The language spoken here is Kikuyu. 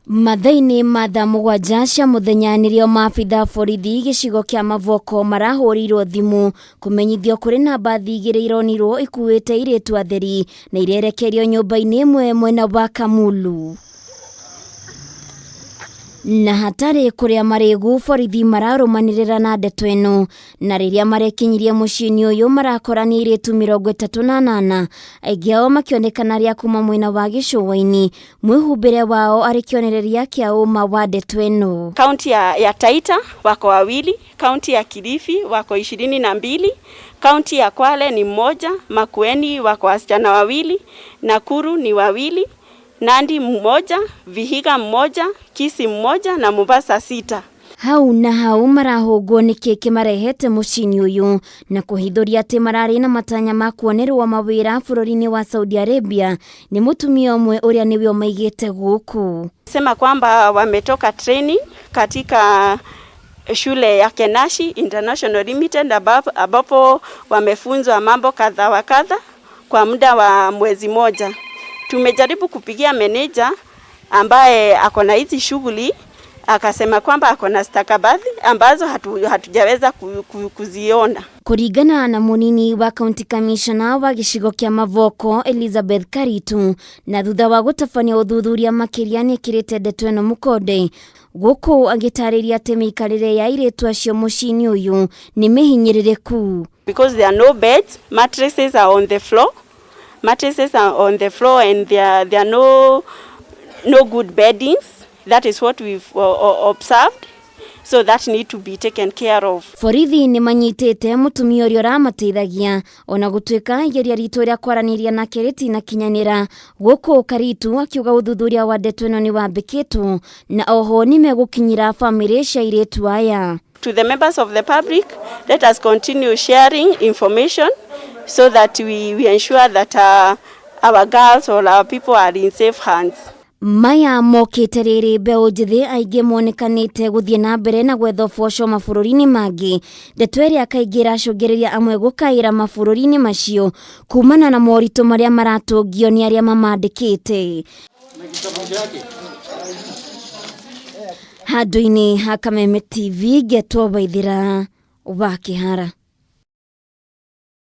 Mathaa-inĩ ma thaa 7 cia mũthenya nĩrĩo maabitha borithi gĩcigo kĩa Mavoko marahũrĩirwo thimũ kũmenyithio kũrĩ na mbathi 2 ironirwo ikuĩte airĩtu atheri na irerekerio nyũmba-inĩ ĩmwe mwena wa Kamulu. Na hatarĩ kũrĩa marĩgu borithi mararũmanĩrĩra na ndeto ĩno na rĩrĩa marekinyirie mũciĩ-inĩ ũyũ marakora nĩ airĩtu 38, aingĩ ao makĩonekana arĩ a kuma mwena wa gĩcũa-inĩ. Mwĩhumbĩre wao arĩ kĩonereria kĩa ũma wa ndeto ĩno. Kaunti ya Taita wako wawili, kaunti ya Kilifi wako 22, kaunti ya Kwale ni mmoja, Makueni wako wasichana wawili, Nakuru ni wawili, Nandi mmoja, Vihiga mmoja, Kisii mmoja na Mombasa 6. Hau na hau marahũngwo nĩkĩ kĩmarehete mũciĩ-inĩ ũyũ na kũhithũria atĩ mararĩ na matanya ma kuonerwo mawĩra bũrũri-inĩ wa Saudi Arabia nĩ mũtumia ũmwe ũrĩa nĩwe ũmaigĩte gũkũ. Sema kwamba wametoka training katika shule ya Kenashi International Limited ambapo wamefunzwa mambo kadha wa kadha kwa muda wa mwezi moja. Tumejaribu kupigia meneja ambaye ako na hizi shughuli, akasema kwamba ako na stakabadhi ambazo hatujaweza kuziona. Kũringana na mũnini wa county commissioner wa gĩcigo kĩa Mavoko Elizabeth Karitu, na thutha wa gũtabania ũthuthuria makĩria nĩekĩrĩte ndeto ĩno mũkonde gũkũ agĩtarĩria atĩ mĩikarĩre ya airĩtu acio mũciĩ-inĩ ũyũ nĩ mĩhinyĩrĩrĩku. Because there are no beds, mattresses are on the floor. Mattresses are on the floor and there are no good beddings. That is what we've observed. So that need to be taken care of. Borithi nĩ manyitĩte mũtumia ũrĩa ũramateithagia ona gũtuĩka igeria ritũ rĩa kwaranĩria nake rĩtinakinyanĩra. Gũkũ Karitu akiuga ũthuthuria wa ndeto ĩno nĩ wambĩkĩtwo na oho nĩ megũkinyĩra bamĩrĩ cia airĩtu aya. To the members of the public, let us continue sharing information so that we ensure that our girls or our people are in safe hands. Maya mokĩte rĩrĩ mbeũ njĩthĩ aingĩ monekanĩte gũthiĩ na mbere na gwetha ũboco mabũrũri-inĩ mangĩ, ndeto ĩrĩa kaingĩ ĩracũngĩrĩria amwe gũkaĩra mabũrũri-inĩ macio kumana na moritũ marĩa maratũngio nĩ arĩa mamandĩkĩte. Handũ-inĩ ha Kameme TV ngetwo Waithĩra wa Kĩhara.